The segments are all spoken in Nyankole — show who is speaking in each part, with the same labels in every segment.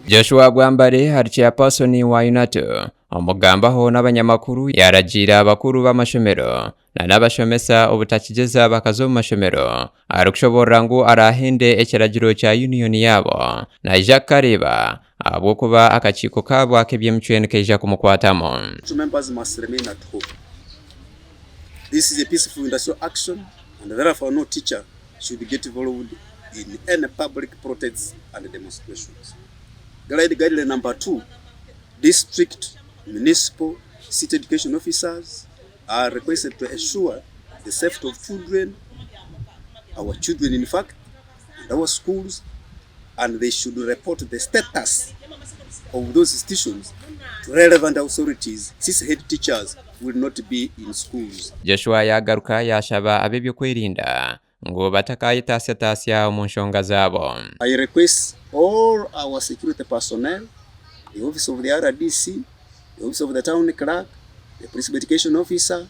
Speaker 1: Joshua Bwambale ari Chairperson wa UNATU omu kugambaho n'abanyamakuru yaaragiira abakuru b'amashomero na n'abashomesa obutakigyeza bakaza omu mashomero arikushoboorora ngu araahende ekiragiro kya yuniyoni yaabo naija kukareeba ahabw'okuba akakiiko kaabo ak'eby'emicwe nikaija kumukwatamu.
Speaker 2: Members must remain at home. This is a peaceful industrial action and therefore no teacher should get involved in any public protests and demonstrations. Guide guideline number 2, district, municipal, city education officers are requested to ensure the safety of children, our children in fact, and our schools and they should report the status of those institutions to relevant authorities since head teachers will not be in schools.
Speaker 1: Joshua yaagaruka yaashaba ab'eby'okwerinda ngu batakaayetaasya-taasya omu nshonga zaabo.
Speaker 2: I request all our security personnel, the office of the RDC, the office of the town clerk, the principal education officer,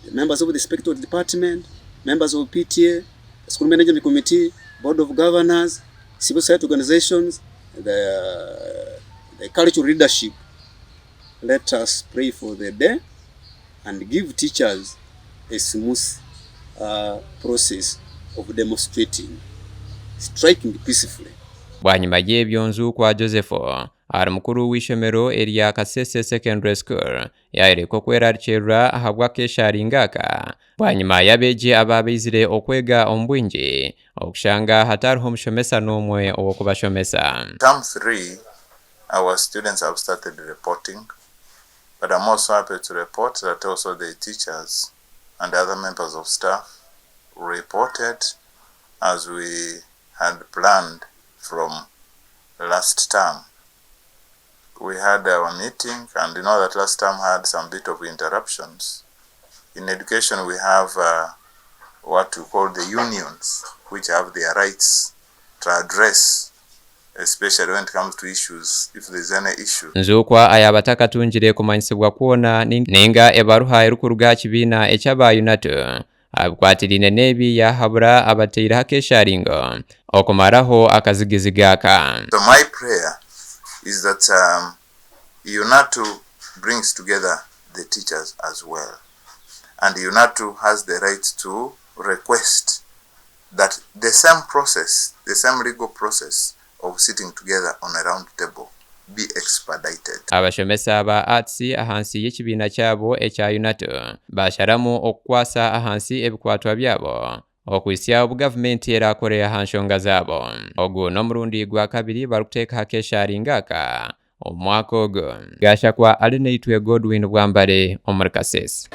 Speaker 2: the members of the inspectorate department, members of PTA, the school management committee, board of governors, civil society organizations, the, the cultural leadership. Let us pray for the day and give teachers a smooth uh, process of demonstrating, striking peacefully.
Speaker 1: Bwanyima y'ebyo Nzukwa Joseph ahari mukuru w'eishomero erya Kasese Secondary School yaayoreka okwerarikirira ahabw'akeesharingo aka bwanyima y'abeegi aba baizire okwega omu bwingi okushanga hatariho mushomesa n'omwe ow'okubashomesa.
Speaker 3: Term 3 our students have started reporting but I'm also happy to report that also the teachers and other members of staff reported as we had planned from last term. We had our meeting and you know that last term had some bit of interruptions. In education we have uh, what we call the unions which have their rights to address especially when it comes to issues if there's any issue.
Speaker 1: Nzukwa ayaaba atakatungire kumanyisibwa kwona ninga ebaruha erikuruga aha kibiina eky'aba UNATU aha bikwatiraine n'ebi yaahabura abataireho akeesharingo okumaraho akazigizigo aka.
Speaker 3: So my prayer is that um, UNATU brings together the teachers as well and UNATU has the right to request that the same process, the same legal process of sitting together on a round table be expedited.
Speaker 1: Abashomesa ba Arts ahansi y'ekibiina kyabo ekya UNATU baasharamu okukwasa ahansi ebikwatwa byabo okuhitsya obu gavumenti eraakore aha nshonga zaabo. Ogu n'omurundi gwakabiri barikuteeka aha keesharingo aka omu mwaka ogu. Gashakwa Arinaitwe Godwin Bwambare omuri Kasese.